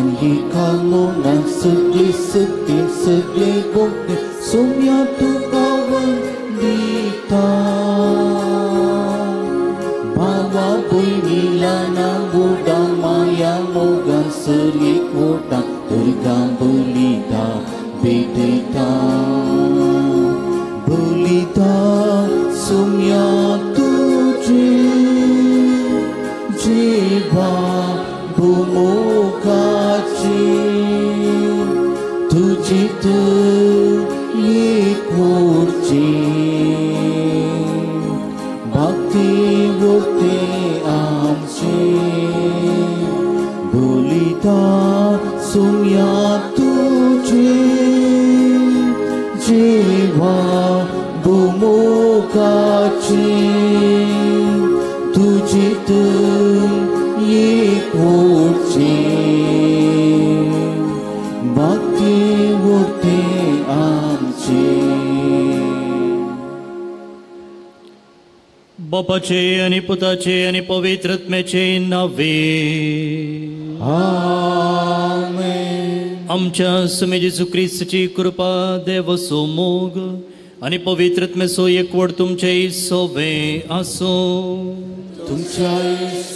आनी कामोना सगळी सत्य सगळे भोगते सोम्या तुका वंदिता. भावा भयणी ल्हाना व्हडा माया मोगान सर एकवटा दुर्गा बलिता भेटयता. बलिता सोम्या तुजे जिवा भुमोगाची तुजी एकवटची भक्ती उरते आमची. बलिता सोम्या तुजे जिवा भुमोगाची तुजी एकवटची भक्ती उरते आमची. बापाचे आनी पुताचे आनी पवित्र आत्म्याचे नावे आमेन. आमच्या सुमे जेजू क्रिस्ताची कृपा, देवाचो मोग आनी पवित्र आत्म्याचो एकवट तुमचे सोवे आसूं. तुमच्या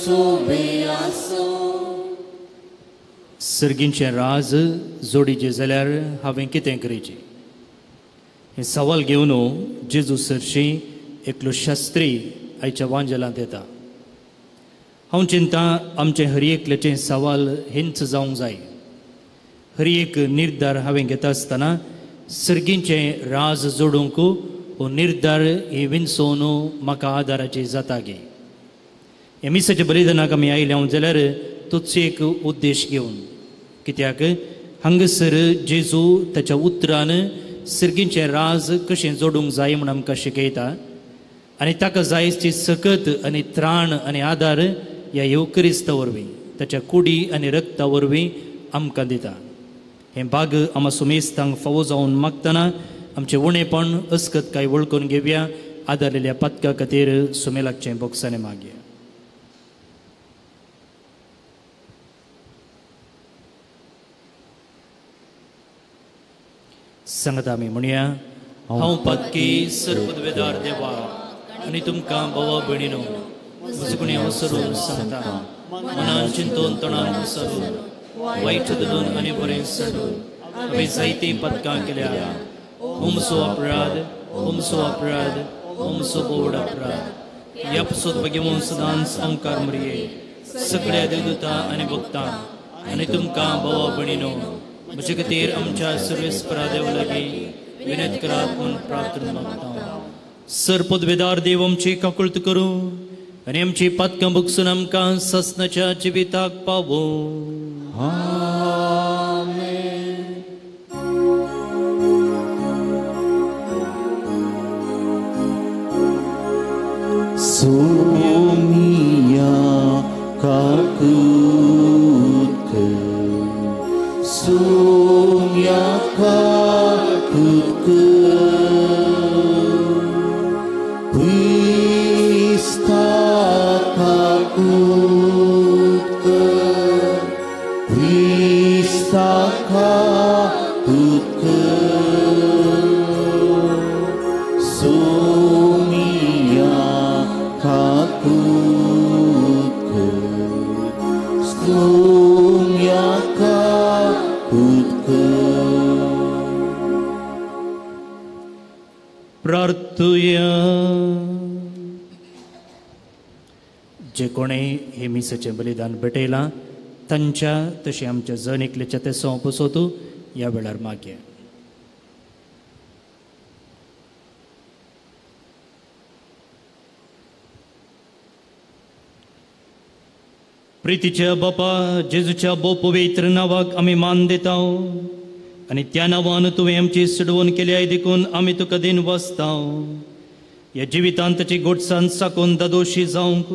सोवे आसूं. सर्गींचें राज जोडीचें जाल्यार हांवें कितें करचें हें सवाल घेवन जेजू सरशी एकलो शास्त्री आयच्या वांजेलांत येता. हांव चिंता आमचें हर एकल्याचें सवाल हेंच जावंक जाय. हर एक निर्धार हांवें घेता आसतना सर्गींचें राज जोडूंक हो निर्धार ही विंचोवन म्हाका आदाराची जाता गे. हे मिसाच्या बलिदानाक आमी आयले हांव जाल्यार तोच एक उद्देश घेवन, कित्याक हांगासर जेजू ताच्या उतरान सर्गींचें राज कशें जोडूंक जाय म्हूण आमकां शिकयता आनी ताका जाय ती सकत आनी त्राण आनी आदार ह्या येवक्रिस्ता वरवीं ताच्या कुडी आनी रक्ता वरवीं आमकां दिता. हें भाग आमा सुमेस्तांक फावो जावन मागतना आमचें उणेपण अस्कत काय वळखून घेवया. आदारलेल्या पातका खातीर सुमेलाचें बोक्साने मागया. सांगता आमी म्हणया, हांव पातकी सर्वपदवेदार देवा आनी तुमकां भावा भयणीनो म्हजगुणे अवसरून सांगता, मनान चिंतून तणान विसरून वायट धरून आनी बरें सोडून हांवें जायतीं पदकां केल्या. हुमसो अपराध, हुमसो अपराध, हुमसो बोड अपराध. ह्या पसोत भगेवन सदांच ओंकार मरये सगळ्या देवदूता आनी भक्तां आनी तुमकां भावा भयणीनो म्हजे खातीर आमच्या सर्वेस्परा देवा लागीं विनंती करात म्हूण प्रार्थना मागता. सर पदवेदार देव आमची काकुळट करूं आनी आमची पातकां भोगसून आमकां ससनाच्या जिविताक पावों. आमेन. सोमिया काकुत कर, सोमिया काकुत कर, क्रिस्ता काकुत कर, क्रिस्ता काकुत कर, सोमिया काकुत कर, सोमिया काकुत कर. प्रार्थुया. जे कोणे हे मिसाचें बलिदान भेटयलां तांच्या तशें आमच्या जण एकल्याच्या ते सोंपसोतू ह्या वेळार मागया. प्रितीच्या बापा जेजूच्या भोव पवित्र नांवाक आमी मान दिता आनी त्या नांवान तुवें आमची सुडवण केली देखून आमी तुका दिन वाचता. ह्या जिवितांत ताची गोडसान साकून दादोशी जावंक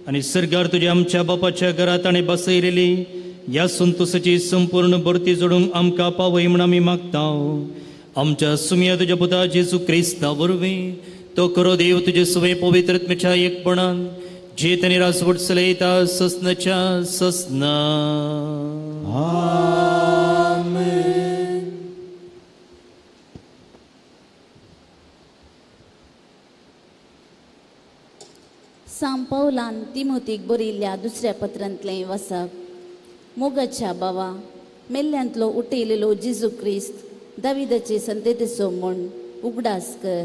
आनी सर्गार तुज्या आमच्या बापाच्या घरांत ताणें बसयलेली ह्या संतोसाची संपूर्ण भरती जोडूंक आमकां पावय म्हूण आमी मागता. आमच्या सुमया तुज्या पुता जेजू क्रिस्ता वरवीं तो खरो देव तुजे सुवे पवित्र आत्म्याच्या एकपणान जे ताणें राजवट चलयता ससनाच्या ससना. पावलान तिमोतीक बरयिल्ल्या दुसऱ्या पत्रांतलें वाचप. मोगाच्या बावा, मेल्ल्यांतलो उठयलेलो जेजू क्रिस्त दाविदाचे संतेतेचो म्हूण उगडास कर.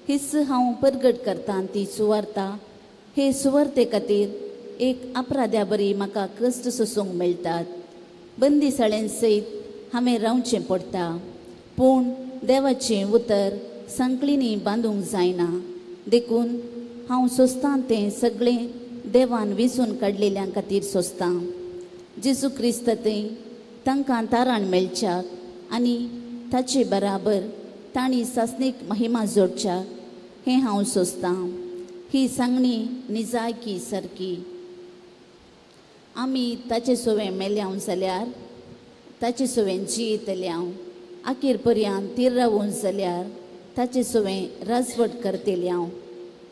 हीच हांव परगट करतां ती सुवार्ता. हे सुवार्ते खातीर एक अपराध्या बरी म्हाका कश्ट सोसूंक मेळटात. बंदीसाळेन सयत हांवें रावचें पडटा, पूण देवाचें उतर सांकळींनी बांदूंक जायना. देखून हांव सोंसतां तें सगळें देवान विसून काडलेल्यां खातीर सोंसतां. जेजू क्रिस्त थंय तांकां तारण मेळच्याक आनी ताचे बराबर तांणी सासणीक महिमा जोडच्याक हें हांव सोंसतां. ही सांगणी निजायकी सारकी. आमी ताचे सवें मेल्यांव जाल्यार ताचे सवें जियेतल्यांव, आखेर पर्यंत तीर रावून जाल्यार ताचे सवें राजवट करतल्यांव.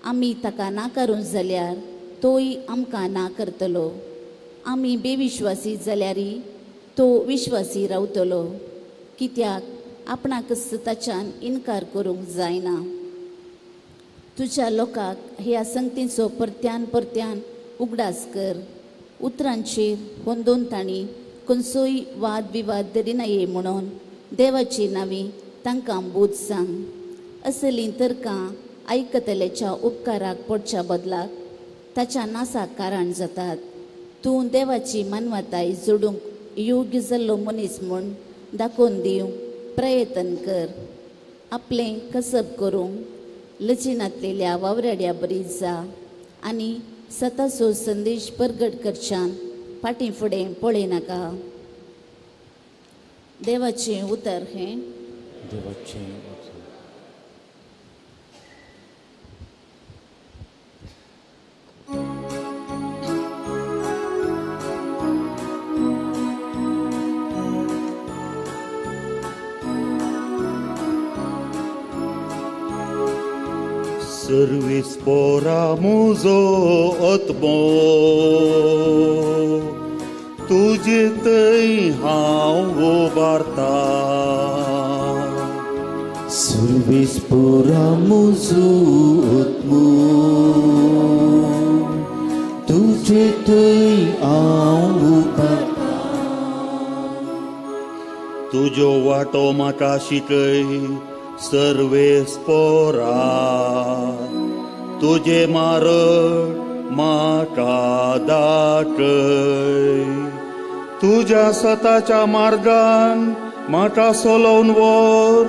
आमी ताका नाकारून जाल्यार तोय आमकां ना करतलो. आमी बेविश्वासी जाल्यारय तो विश्वासी रावतलो, कित्याक आपणाकच ताच्यान इनकार करूंक जायना. तुज्या लोकांक ह्या संगतीचो परत्यान परत्यान उगडास कर. उतरांचेर होंदोन तांणी खंयचोय वाद विवाद धरिनाये म्हणून देवाची नांवी तांकां बूद सांग. असलीं तर्कां आयकतल्याच्या उपकाराक पडच्या बदलाक ताच्या नासाक कारण जातात. तूं देवाची मानवताय जोडूंक योग्य जाल्लो मनीस म्हूण दाखोवन दिवंक प्रयत्न कर. आपलें कसब करूंक लजिनातलेल्या वावराड्या बरी जा आनी सताचो संदेश परगट करच्यान फाटीं फुडें पळयनाका. देवाचें उतर हें. देवाचें उतर. सर्वीस पोरा मुजो आत्मो तुजे थंय हांव उबारता. सर्वीस पोरा मुजो आत्मो तुजे थंय हांव उबारता. तुज्यो वाटो म्हाका शिकय सर्वेस पोरा, तुजे मारग म्हाका दाखय. तुज्या सताच्या मार्गान म्हाका सोलोवन व्हर,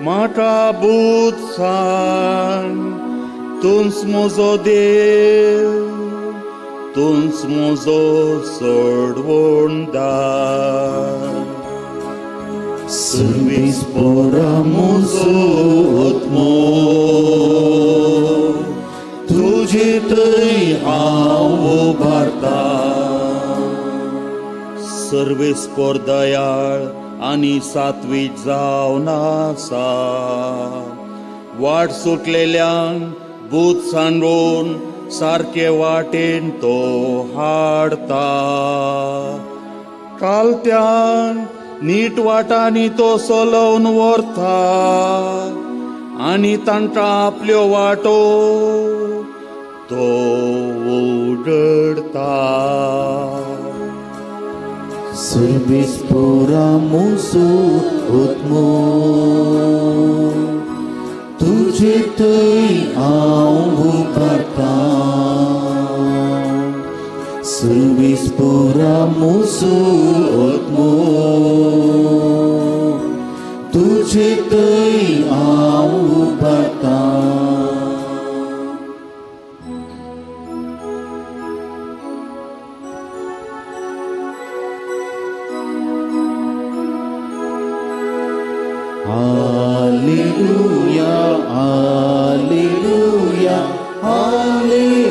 म्हाका बूद सांग. तूंच म्हजो देव, तूंच म्हजो सोडवणदार. सर्वीस पोरा मुजो आत्मो तुजे थंय हांव उबारता. सर्वेस पोर दयाळ आनी सात्वीक जावन आसा. वाट सुटलेल्यांक बूद सांडून सारके वाटेन तो हाडता. कालत्यान नीट वाटांनी तो सोलोवन व्हरता आनी तांकां आपल्यो वाटो तो उगडता. सर्वीस पोरा मुजो आत्मो तुजे थंय हांव उबारता. सर्वीस पोरा मुजो आत्मो तुजे थंय हांव उबारता. Alleluia, alleluia, alleluia.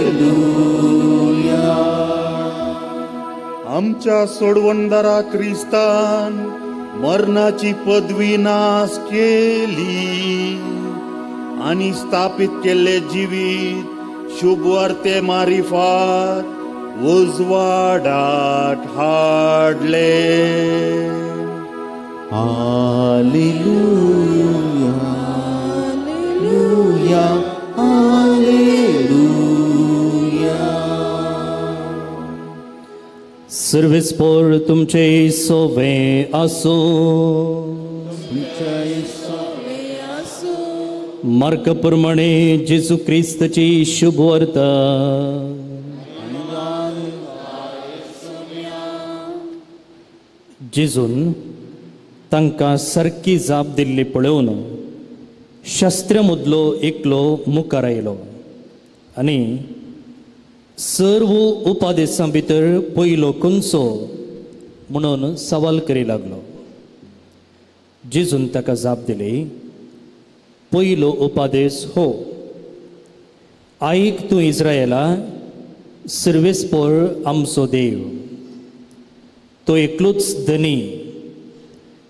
आमच्या सोडवणदारा क्रिस्तान मरणाची पदवी नाश केली आनी स्थापित केल्ले जिवीत शुभवार्ते मारिफात उजवाडात हाडले. Alleluia, alleluia, alleluia. सर्वेस्पोर तुमचे सोवे आसो. मार्क प्रमाणे जेजू क्रिस्तची शुभवार्ता. जेजून तांकां सारकी जाप दिल्ली पळोवन शास्त्र्या मदलो एकलो मुखार आयलो आनी सर्व उपादेसां भितर पयलो खंयचो म्हणून सवाल करी लागलो. जेजून ताका जाप दिली, पयलो उपादेस हो, आयक तूं इस्रायला, सर्वेस्पोर आमचो देव तो एकलोच धनी.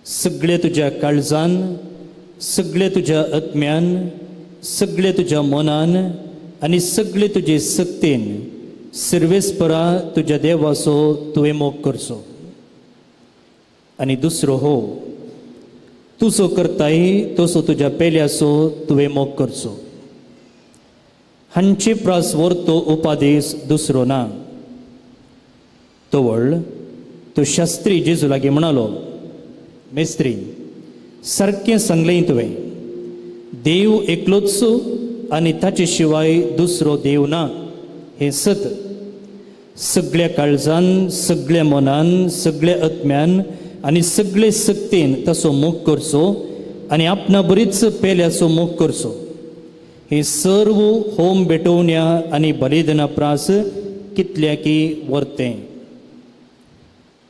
सगळे तुज्या काळजान, सगळे तुज्या आत्म्यान, सगळे तुज्या मनान आनी सगळे तुजे सक्तीन सर्वेस्परा तुज्या देवाचो तुवें मोग करचो. आनी दुसरो हो, तुजो करताय तसो तुज्या पेल्याचो तुवें मोग करचो. हांचे प्रास व्हरतो उपादेस दुसरो ना. तवळ तो शास्त्री जेजू लागीं म्हणालो, मेस्त्री, सारकें सांगलें तुवें, देव एकलोच आनी ताचे शिवाय दुसरो देव ना हें सत. सगळ्या काळजान, सगळ्या मनान, सगळ्या आत्म्यान आनी सगळे सक्तीन ताचो मोग करचो आनी आपणा बरीच पेल्याचो मोग करचो. हे सर्व होम भेटोवण्या आनी बलिदाना प्रास कितल्याकी वर्तें.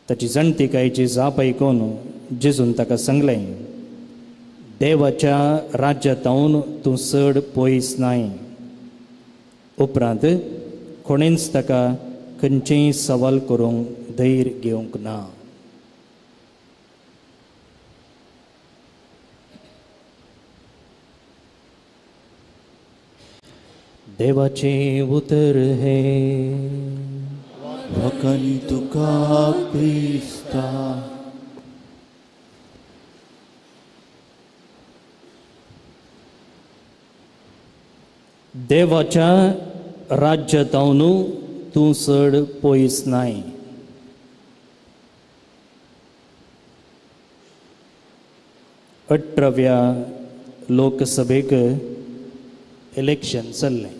ताची जाणतिकायेची जाप आयकून जेजून ताका सांगलें, देवाच्या राज्यातावन तूं चड पयस नाय. उपरांत कोणेंच ताका खंयचेंय सवाल करूंक धैर्य घेवंक ना. देवाचें उतर हें. वखनी तुका क्रिस्ता. देवाच्या राज्यातावन तूं चड पयस नाय. अठराव्या लोकसभेक इलेक्शन चल्लें.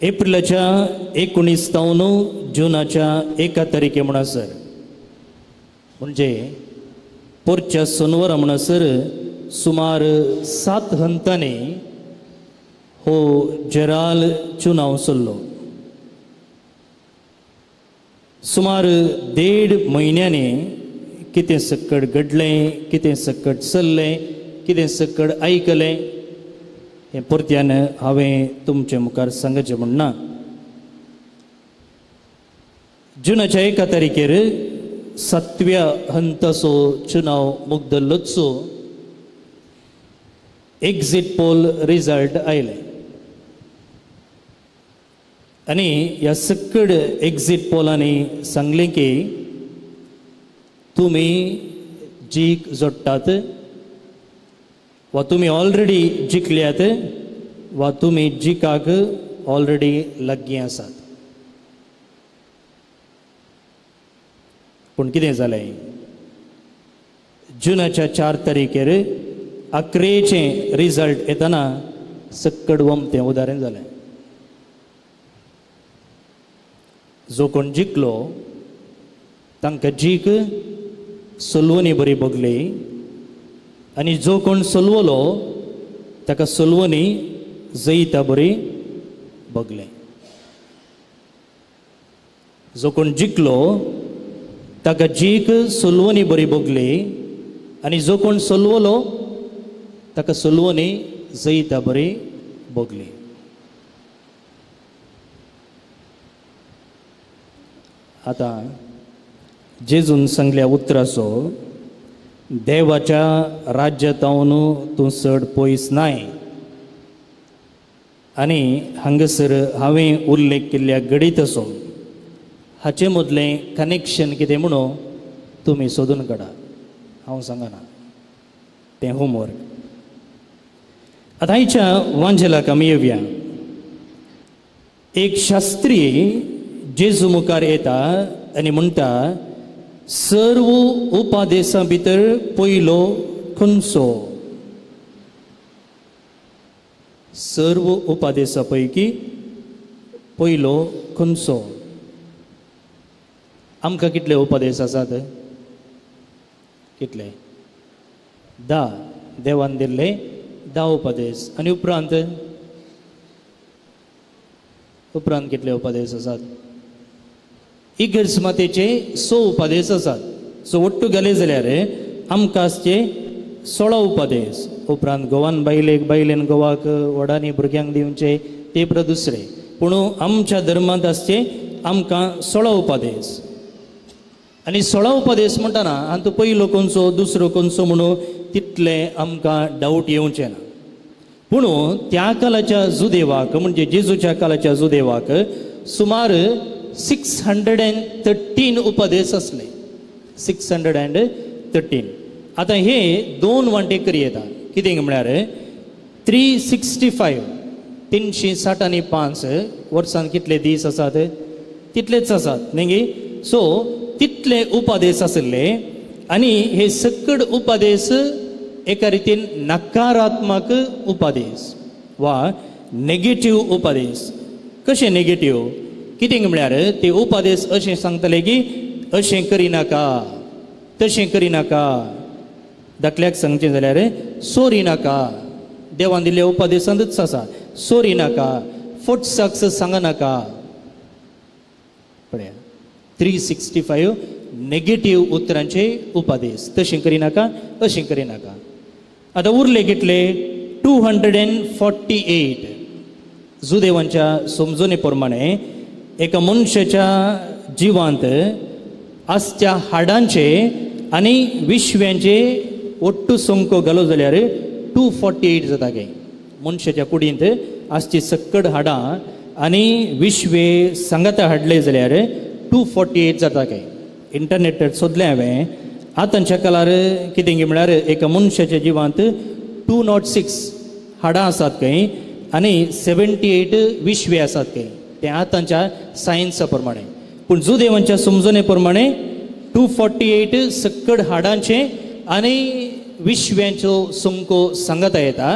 एप्रिलाच्या 19 तावन जुनाच्या 1 तारखे म्हणसर, म्हणजे पोरच्या सोनवरा म्हणसर सुमार 7 हंतांनी हो जेराल चुनाव चल्लो. सुमार 1.5 म्हयन्यांनी कितें सक्कड घडलें, कितें सक्कड चल्लें, कितें सक्कड आयकलें हें परत्यान हांवें तुमचे मुखार सांगचें म्हण ना. जुनाच्या 1 तारखेर 7व्या हंताचो चुनाव मुगदल्लोच एक्झिट पोल रिजल्ट आयले आनी ह्या सक्कड एक्झिट पोलांनी सांगलें की तुमी जीक जोडटात वा तुमी ऑलरेडी जिखल्यात वा तुमी जिकाक ऑलरेडी लागीं आसात. पूण कितें जालें, जुनाच्या 4 तारखेर अकरेचें रिजल्ट येतना सक्कड वमतें उदाहरण जालें. जो कोण जिखलो तांकां जीक सलवणी बरी बगली आनी जो कोण सलवलो ताका सलवणी जैता बरी बगलें. जो कोण जिखलो ताका जीक सलवणी बरी बगली आनी जो कोण सलवलो ताका सलवणी जैता बरी बगली. आतां जेजून सांगल्या उतराचो देवाच्या राज्यातावन तूं चड पयस नाय आनी हांगासर हांवें उल्लेख केल्ल्या गणिताचो हाचे मदलें कनेक्शन कितें म्हणून तुमी सोदून काडा, हांव सांगना, तें होमवर्क. आतां आयच्या वांजेलाक आमी येवया. एक शास्त्री जेजू मुखार येता आनी म्हणटा, सर्व उपादेसां भितर पयलो खंयचो? सर्व उपादेसा पैकी पयलो खंयचो? आमकां कितले उपदेश आसात? कितले? 10. देवान दिल्ले 10 उपदेश. आनी उपरांत उपरांत कितले उपदेश आसात? इगर्ज मातेचे 6 उपदेश आसात. सो ಒಟ್ಟು घाले जाल्यार आमकां आसचे 16 उपदेश. उपरांत गोवान बायलेक, बायलेन गोवाक, व्हडांनी भुरग्यांक दिवचे ते परत दुसरे. पूण आमच्या धर्मांत आसचे आमकां 16 उपदेश. आनी 16 उपदेश म्हणटना आनी पयलो खंयचो दुसरो खंयचो म्हणून तितले आमकां डावट येवचे ना. पूण त्या काळाच्या जुदेवाक म्हणजे जेजूच्या काळाच्या जुदेवाक सुमार 613 उपदेश आसले. 613. आतां हे 2 वांटे करी येता. कितें म्हळ्यार 365 365 वर्सान कितले दीस आसात? तितलेच आसात न्ही गे? सो तितले उपदेश आशिल्ले आनी हे सकड उपदेश एका रितीन नकारात्मक उपदेश वा नेगेटीव उपदेश. कशें नेगेटीव? कितें म्हळ्यार ते उपदेश अशें सांगतले की अशें करिनाका, तशें करिनाका. धाकल्याक सांगचें जाल्यार सोरी नाका, देवान दिल्ल्या उपदेशांतूच आसा सोरी नाका, फटसाक्स सांगनाका. पळया 365 नेगेटीव उतरांचे उपदेश, तशें करिनाका, अशें करिनाका. आतां उरले कितले? 248. जुदेवांच्या समजणे प्रमाणे एका मनशाच्या जिवांत आसच्या हाडांचे आनी विश्व्यांचे ಒಟ್ಟು संको घालो जाल्यार 248 जाता गे. मनशाच्या कुडींत आसची सक्कड हाडां आनी विश्वे सांगाता हाडले जाल्यार 248 जाता गे. इंटरनेटार सोदलें हांवें. आतांच्या काळार कितें म्हळ्यार एका मनशाच्या जिवांत 206 हाडां आसात खंय आनी 78 विश्वे आसात खंय. तें आतांच्या सायन्सा प्रमाणे. पूण जुदेवांच्या समजणे प्रमाणे 248 सक्कड हाडांचे आनी विश्व्यांचो संको सांगता येता.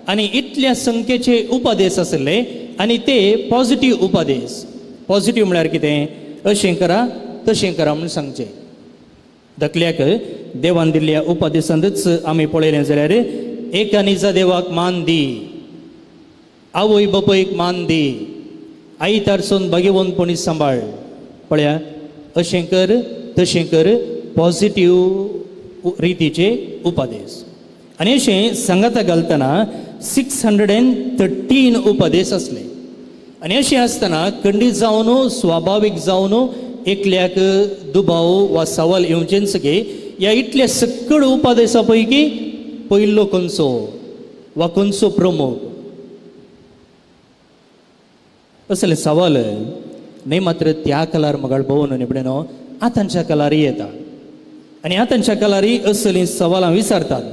आनी इतल्या संख्येचे उपदेश आशिल्ले आनी ते पॉझिटीव उपदेश. पॉझिटीव म्हळ्यार कितें? अशें करा तशें करा म्हूण सांगचें. धाकल्याक देवान दिल्ल्या उपदेशांतूच आमी पळयलें जाल्यार एका निजा देवाक मान दी, आवय बापायक मान दी, आयतारसून भाग्यवंतपणी सांबाळ. पळया अशें कर तशें कर, पॉझिटीव रितीचे उपदेश. आनी अशें सांगाता घालतना 613 उपदेश आसले. आनी अशें आसतना खंडीत जावन स्वाभावीक जावन एकल्याक दुबाव वा सवाल येवचेंच की ह्या इतल्या सक्कड उपदेशा पैकी पयलो खंयचो वा खंयचो प्रमुख? असले सवाल न्हय मात्र त्या काळार मगाळ भोवन निबडेनो आतांच्या काळारय येता. आनी आतांच्या काळारय असलीं सवालां विचारतात.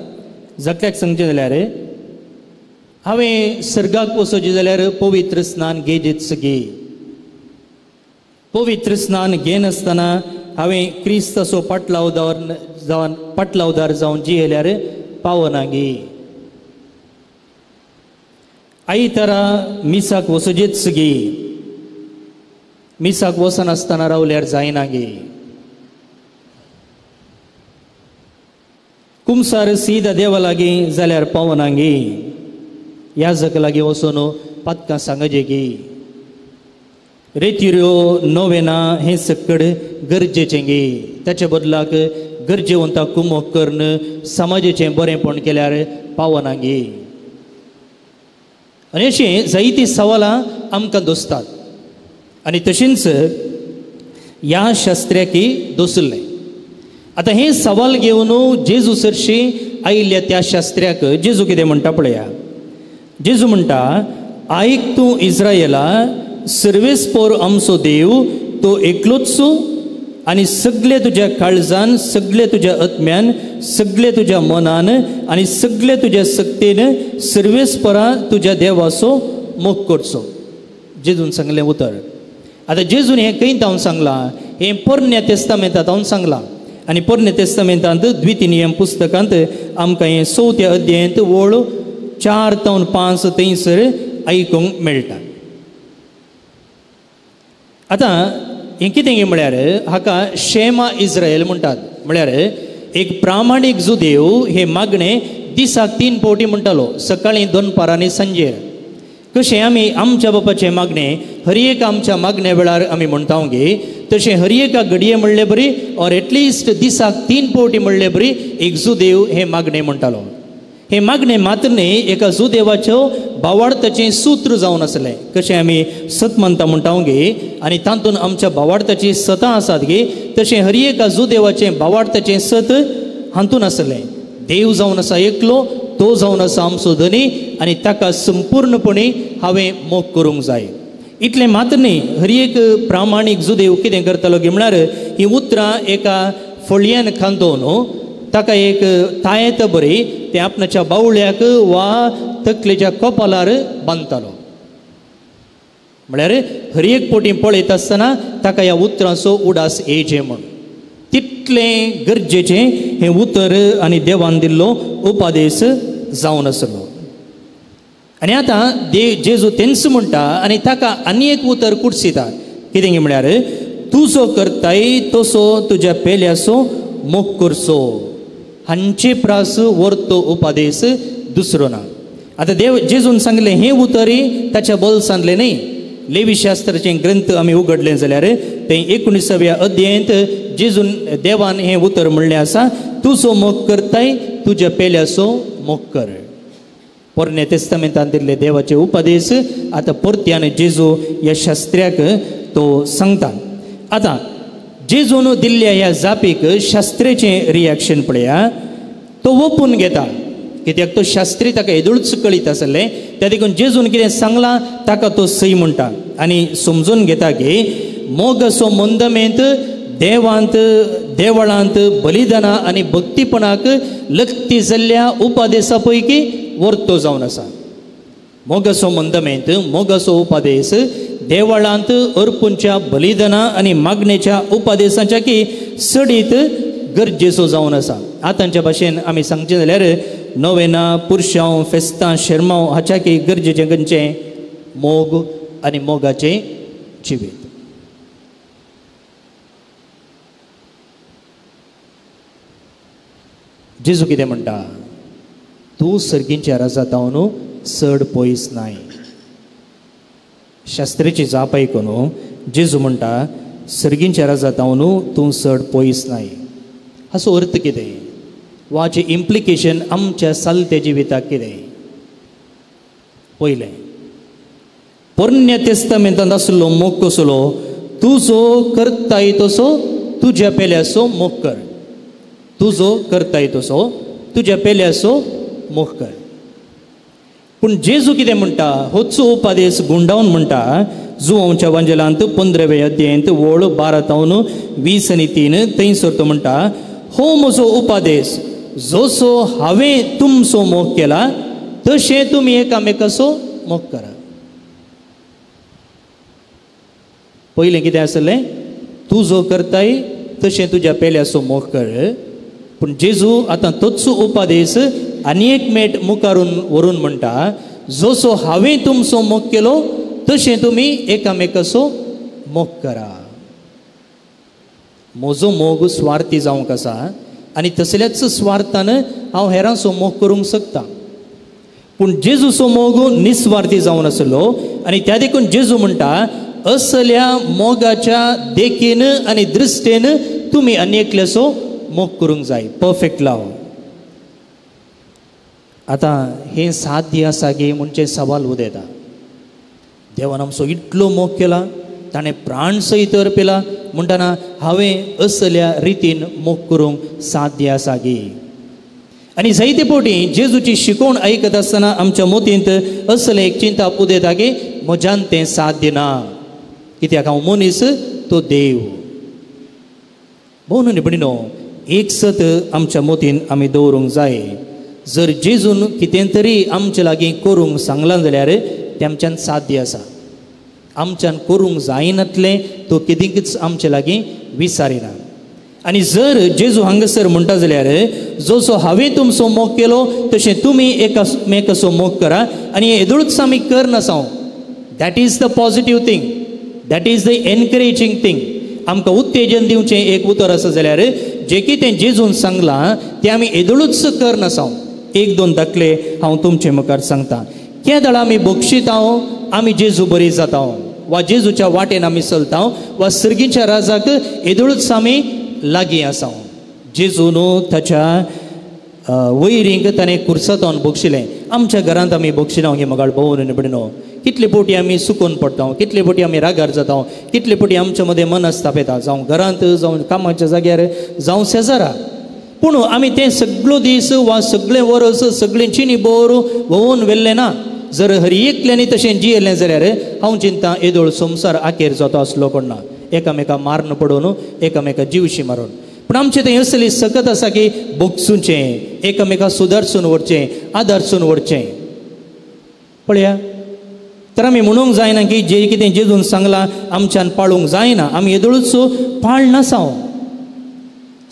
जाकल्याक सांगचें जाल्यार हांवें सर्गाक वचचें जाल्यार पवित्र स्नान घेजेच गे. पवित्र स्नान घेनासतना हांवें क्रिस्ताचो पाटलावदार जावन पाटलावदार जावन जियेल्यार पावना गे. आयतारा मिसाक वचचेच गे. मिसाक वचनासतना रावल्यार जायना गे. कुमसार सीदा देवा लागीं जाल्यार पावना गे. याजक लागीं वचून पातकां सांगचे गे. रेतिऱ्यो नोवेना हें सक्कड गरजेचें गे. ताचे बदलाक गरजेवंता कुमोक करून समाजेचें बरेंपण केल्यार पावना गे. आनी अशीं जायतीं सवालां आमकां दोसतात. आनी तशेंच ह्या शास्त्र्याकी दोसलें. आतां हें सवाल घेवन जेजू सरशी आयिल्ल्या त्या शास्त्र्याक जेजू कितें म्हणटा पळया. जेजू म्हणटा, आयक तूं इस्रायला, सर्वेस्पोर आमचो देव तो एकलोच आनी सगळे तुज्या काळजान, सगळे तुज्या आत्म्यान, सगळे तुज्या मनान आनी सगळे तुज्या सक्तेन सर्वेस्परा तुज्या देवाचो मोग करचो. जेजून सांगलें उतर. आतां जेजून हें खंय तावन सांगलां? हें पोरण्या तेस्तामेंतांत हांव सांगलां. आनी पोरण्या तेस्तामेंतांत द्वितीय नियम पुस्तकांत आमकां हें 4थ्या अध्यायांत वळ 4 तावन 5 थंयसर आयकूंक मेळटा. आतां हें कितें म्हळ्यार हाका शेमा इस्रायल म्हणटात. म्हळ्यार एक प्रामाणीक जुदेव हे मागणें दिसाक 3 फावटी म्हणटालो, सकाळीं, दनपार आनी सांजेर. कशें आमी आमच्या बापाचें मागणें हर एक आमच्या मागण्या वेळार आमी म्हणटा गे, तशें हर एका घडये म्हणले बरी ऑर एटलिस्ट दिसाक 3 फावटी म्हणले बरी एक जुदेव हें मागणें म्हणटालो. हें मागणें मात्र न्ही, एका जुदेवाच्यो भावार्थाचें सूत्र जावन आसलें. कशें आमी सत मानता म्हणटा गे आनी तातूंत आमच्या भावार्थाचीं सतां आसात गे, तशें हर एका जुदेवाचें भावार्थाचें सत हातूंत आसलें. देव जावन आसा एकलो, तो जावन आसा आमचो धनी आनी ताका संपूर्णपणे हांवें मोग करूंक जाय. इतलें मात्र न्ही, हर एक प्रामाणीक जुदेव कितें करतालो गे म्हळ्यार हीं उतरां एका फळयान खांदोवन ताका एक तायत बरी तें आपणाच्या बावळ्याक वा तकलेच्या कपालार बांदतालो. म्हळ्यार हर एक पोटी पळयता आसतना ताका ह्या उतरांचो उडास येयचें म्हूण. तितलें गरजेचें हें उतर आनी देवान दिल्लो उपदेश जावन आसलो. आनी आतां जेजू तेंच म्हणटा आनी ताका आनी एक उतर कुर्सिता. कितें म्हळ्यार तुजो करताय तसो तुज्या पेल्याचो मोग करचो, हांचे प्रास वर्तो उपदेश दुसरो ना. आतां देव जेजून सांगलें हें उतरय ताच्या बोल्सांतलें न्ही. लेवी शास्त्राचें ग्रंथ आमी उगडलें जाल्यार तें 19व्या अध्यायांत जेजून देवान हें उतर म्हणलें आसा, तुजो मोग करताय तुज्या पेल्याचो मोग कर. पोरण्या तेस्तामेंतांत दिल्ले देवाचे उपदेश आतां परत्यान जेजू ह्या शास्त्र्याक तो सांगता. आतां जेजून दिल्ल्या ह्या जापीक शास्त्रेचें रिएक्शन पळया. तो ओपून घेता, कित्याक तो शास्त्री ताका येदोळच कळीत आसलें. त्या देखून जेजून कितें सांगलां ताका तो सही म्हणटा आनी समजून घेता की मोगाचो मंदमेंत देवांत देवळांत बलिदानां आनी भक्तीपणाक लक्ती जाल्ल्या उपदेसा पैकी वर्तो जावन आसा. मोगाचो मंदमेंत मोगाचो उपदेश देवळांत अर्पूंच्या बलिदानां आनी मागणेच्या उपदेसाच्या की सडीत गरजेचो जावन आसा. आतांच्या भाशेन आमी सांगचें जाल्यार नोवेना, पुरशांव, फेस्तां, शेरमांव हाच्या की गरजेचें खंयचें मोग आनी मोगाचें जिवीत. जेजू कितें म्हणटा, तूं सर्गींच्या राजांत चड पयस नाय. शास्त्रेची जाप आयकून जेजू म्हणटा सर्गींच्या राजांत तूं चड पयस नाय. हाचो अर्थ कितें वा हाचें इम्प्लिकेशन आमच्या सालत्या जिविताक कितें? पयलें, पोरण्या तेस्तामेंतांत आसलो मोग कसलो, तुजो करताय तसो तुज्या पेल्याचो मोग कर. तुजो करताय तसो तुज्या पेल्याचो मोग कर. पूण जेजू कितें म्हणटा, होच उपदेश गुंडावन म्हणटा जुवांच्या वांजेलांत 15व्या अध्यायांत वळ 12 तावन 20 आनी 3 थंयसर तो म्हणटा, हो म्हजो उपदेश, जसो हांवें तुमचो मोग केला तशें तुमी एकामेकाचो मोग करा. पयलें कितें आसलें, तुजो करताय तशें तुज्या पेल्याचो मोग कर. पूण जेजू आतां तोच उपदेश आनी एक मेट मुखारून व्हरून म्हणटा, जसो हांवें तुमचो मोग केलो तशें तुमी एकामेकाचो मोग करा. म्हजो मोग स्वार्थी जावंक आसा आनी तसल्याच स्वार्थान हांव हेरांचो मोग करूंक शकता. पूण जेजूचो मोग निस्वार्थी जावन आसलो आनी त्या देखून जेजू म्हणटा असल्या मोगाच्या देखीन आनी दृश्टेन तुमी आनी एकल्याचो मोग करूंक जाय. Perfect love. आतां हें साध्य आसा गे म्हणचें सवाल उदेता. देवान आमचो इतलो मोग केला, ताणें प्राण सयत अर्पिला, म्हणटना हांवें असल्या रितीन मोग करूंक साध्य आसा गे. आनी जायते फावटी जेजूची शिकवण आयकत आसतना आमच्या मोतींत असलें एक चिंता उदेता की म्हज्यान तें साध्य ना, कित्याक हांव मनीस तो देव. भोव भयणीनो, एक सत आमच्या मोतीन आमी दवरूंक जाय. जर जेजून कितें तरी आमचे लागीं करूंक सांगलां जाल्यार तें आमच्यान साध्य आसा. आमच्यान करूंक जायनातलें तो कितेंच आमचे लागीं विसारिना. आनी जर जेजू हांगासर म्हणटा जाल्यार जसो हांवें तुमचो मोग केलो तशें तुमी एकामेकाचो मोग करा आनी येदोळूच आमी करनासांव. That is the positive thing, that is the encouraging thing. आमकां उत्तेजन दिवचें एक उतर आसा जाल्यार जें कितें जेजून सांगलां तें आमी येदोळूच करनासांव. एक दोन दाखले हांव तुमचे मुखार सांगता. केदळ आमी बक्षितांव आमी जेजू बरी जाता वा जेजूच्या वाटेन आमी चलता वा सर्गीच्या राजाक येदोळूच आमी लागीं आसा. जेजू न्हू ताच्या वैरींक ताणें कुर्सांतून बक्षिलें. आमच्या घरांत आमी बक्षिना गे मगाळ भोवन आनी भयणीनो. कितले पोटी आमी सुकून पडटा, कितले पोटी आमी रागार जाता, कितले पोटी आमच्या मदें मनस्ताप येता, जावं घरांत जावं कामाच्या जाग्यार जावं शेजारा. पूण आमी तें सगळो दीस वा सगळें वर्स सगळें चिनी बोर व्होवन व्हेल्लें ना. जर हर एकल्यांनी तशें जियेलें जाल्यार हांव चिंता येदोळ संवसार आखेर जाता आसलो कोण ना, एकामेका मारून पडोवन एकामेका जिवशी मारून. पूण आमचें थंय असली सकत आसा की बगसुचें, एकामेका सुदारसून व्हरचें, आदारसून व्हरचें. पळया तर आमी म्हणूंक जायना की जें कितें जेजून सांगलां आमच्यान पाळूंक जायना. आमी येदोळूच पाळनासांव.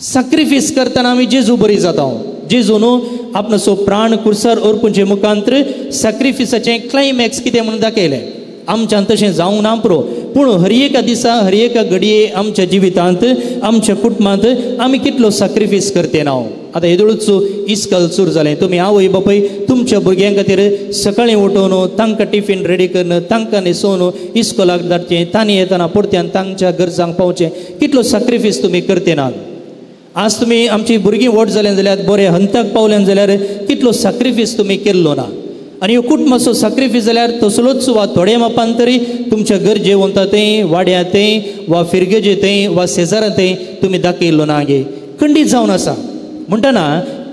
सॅक्रिफायस करतना आमी जेजू बरी जाता. जेजू न्हू आपणाचो प्राण कुर्सार अर्पूंचे मुखांतर सॅक्रिफिसाचें क्लायमॅक्स कितें म्हणून दाखयलें. आमच्यान तशें जावंक ना पुरो, पूण हर एका दिसा हर एका घडये आमच्या जिवितांत आमच्या कुटुंबांत आमी कितलो सॅक्रिफायस करते ना. आतां येदोळूच इस्कल सुरू जालें. तुमी आवय बापूय तुमच्या भुरग्यां खातीर सकाळीं उठोवन तांकां टिफीन रेडी करून तांकां न्हेसोवन इस्कोलाक धाडचें, तांणी येतना परत्यान तांच्या गरजांक पावचें. कितलो सॅक्रिफायस तुमी करते ना. आज तुमी आमची भुरगीं व्हड जाल्यां जाल्यार बरें हंताक पावल्यान जाल्यार कितलो सॅक्रिफायस तुमी केल्लो ना. आनी ह्यो कुटुंबाचो सॅक्रिफायस जाल्यार तसलोच वा थोडे मापान तरी तुमच्या गरजे वता थंय वाड्या थंय वा फिरगेजे थंय वा शेजारा थंय तुमी दाखयल्लो ना गे खंडीत जावन आसा. म्हणटना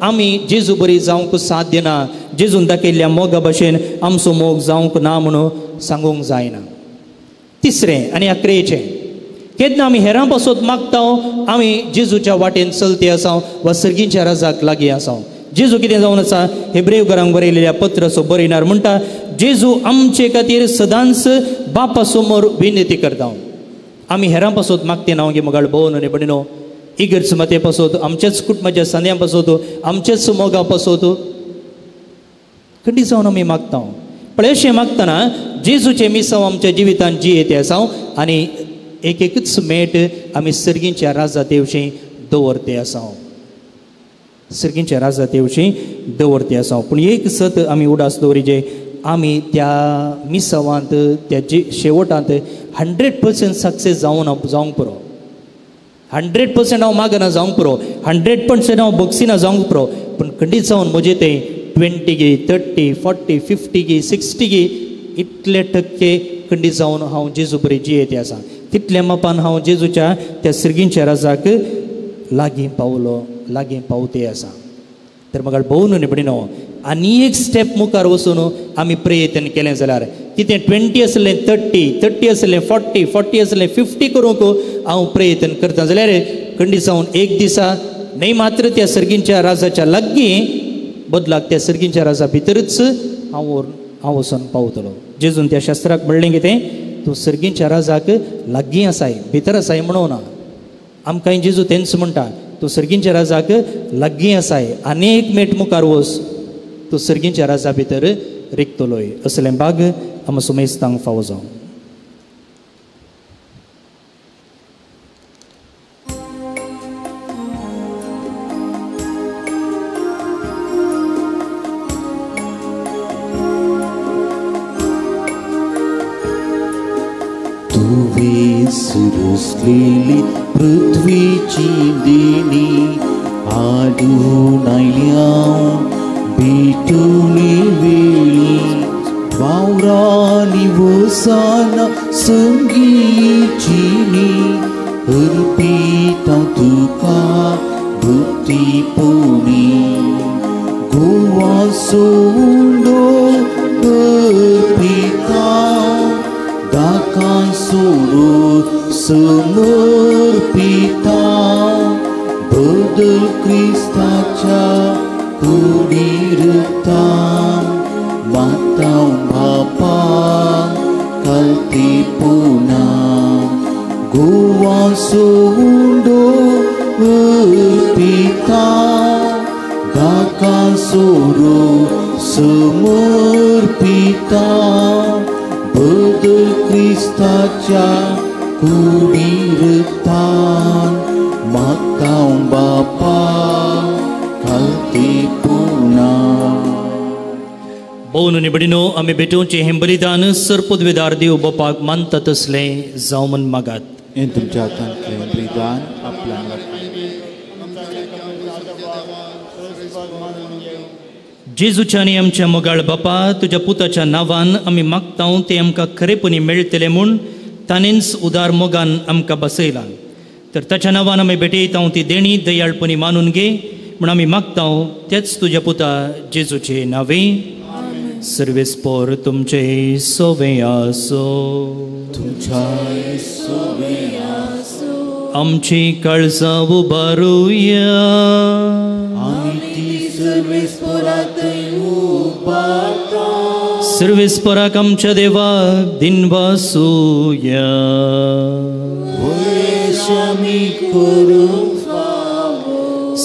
आमी जेजू बरी जावंक साध्य ना. जेजून दाखयल्ल्या मोगा भशेन आमचो मोग जावंक ना म्हणून सांगूंक जायना. तिसरें आनी अकरेचें, केन्ना आमी हेरां पासत मागता आमी जेजूच्या वाटेन चलती आसा वा सर्गीच्या राजाक लागीं आसा. जेजू कितें जावन आसा हेब्रेव घरांक बरयलेल्या पत्राचो बरयणार म्हणटा जेजू आमचे खातीर सदांच बापा समोर विनंती करता. आमी हेरां पासत मागते ना गे मगाळ भोवन आनी भयणीनो. इगर्ज माते पासत आमच्याच कुटुंबाच्या सांद्यां पासत आमच्याच मोगा पासत खंडीत जावन आमी मागता. पण अशें मागतना जेजूचें मिसांव आमच्या जिवितांत जियेते आसा आनी एक एकच मेट आमी सर्गीच्या राजा तेवशी दवरते आसा. सर्गीच्या राजा तेवशी दवरते आसा. पूण एक सत आमी उडास दवरिजे, आमी त्या मिसावांत त्या शेवटांत 100% सक्सेस जावं जावंक पुरो. 100% हांव मागना जावंक पुरो, 100% हांव बक्षिना जावंक पुरो, पूण खंडीत जावन म्हजें तें 20 गी 30 40 50 गी 60 गी इतले टक्के खंडीत जावन हांव जेजू बरी जियेते आसा. तितल्या मापान हांव जेजूच्या त्या सर्गींच्या राजाक लागीं पावलो, लागीं पावते आसा. तर म्हाका भोवन आनी भयणीनो आनी एक स्टेप मुखार वचून आमी प्रयत्न केलें जाल्यार कितें 20 आसलें 30, 30 आसलें 40, 40 आसलें 50 करूंक हांव प्रयत्न करता जाल्यार खंडीत जावन एक दिसा न्हय मात्र त्या सर्गींच्या राजाच्या लागीं बदलाक त्या सर्गींच्या राजा भितरूच हांव वचून पावतलो. जेजून त्या शास्त्राक म्हणलें कितें, तूं सर्गींच्या राजाक लागीं आसाय भितर आसाय म्हणूं ना. आमकां जेजू तेंच म्हणटा, तूं सर्गींच्या राजाक लागीं आसाय आनी एक मेट मुखार वच, तूं सर्गींच्या राजा भितर रिगतलोय. असलें भाग आमकां सुमेस्तांक फावो जावं. तुवें सुरसलेली पृथ्वीची देणी हाडून आयल्या भेटवली वेळी वावराली वसाना संगीचिनी अर्पिता तुका भक्ती पोणी गोवा सोडो अर्पिता दाका सोडो समर्पिता बदल क्रिस्ताच्या कुडीरता माता बापा कल्ती गोवा सोडो अर्पिता दाका सोरो समर्पिता बदल क्रिस्ताच्या कुडीरतान मागता बापा खालती पुना. भोवन निबडिनो आमी भेटोवचें हें बलिदान सरपदवेदार देव बापाक मानता तसलें जावं म्हूण मागात. हें तुमच्या हातांतलें बलिदान आपल्या जेजूच्या आनी आमच्या मोगाळ बापा तुज्या पुताच्या नांवान आमी मागता तें आमकां खरेपणी मेळटलें म्हूण ताणेंच उदार मोगान आमकां बसयलां. तर ताच्या नांवान आमी भेटयता ती देणी दयाळपणी मानून घे म्हूण आमी मागता तेच तुज्या पुता जेजूचे नांवे. सर्वेस्पोर तुमचे सोवे आसो. तुमच्या सोवे आसो. आमची काळजां उबारुया. आमी ती सर्वेस्पोरांत उबारता. सर्वेस्पोराक आमच्या देवा दिनवासूया.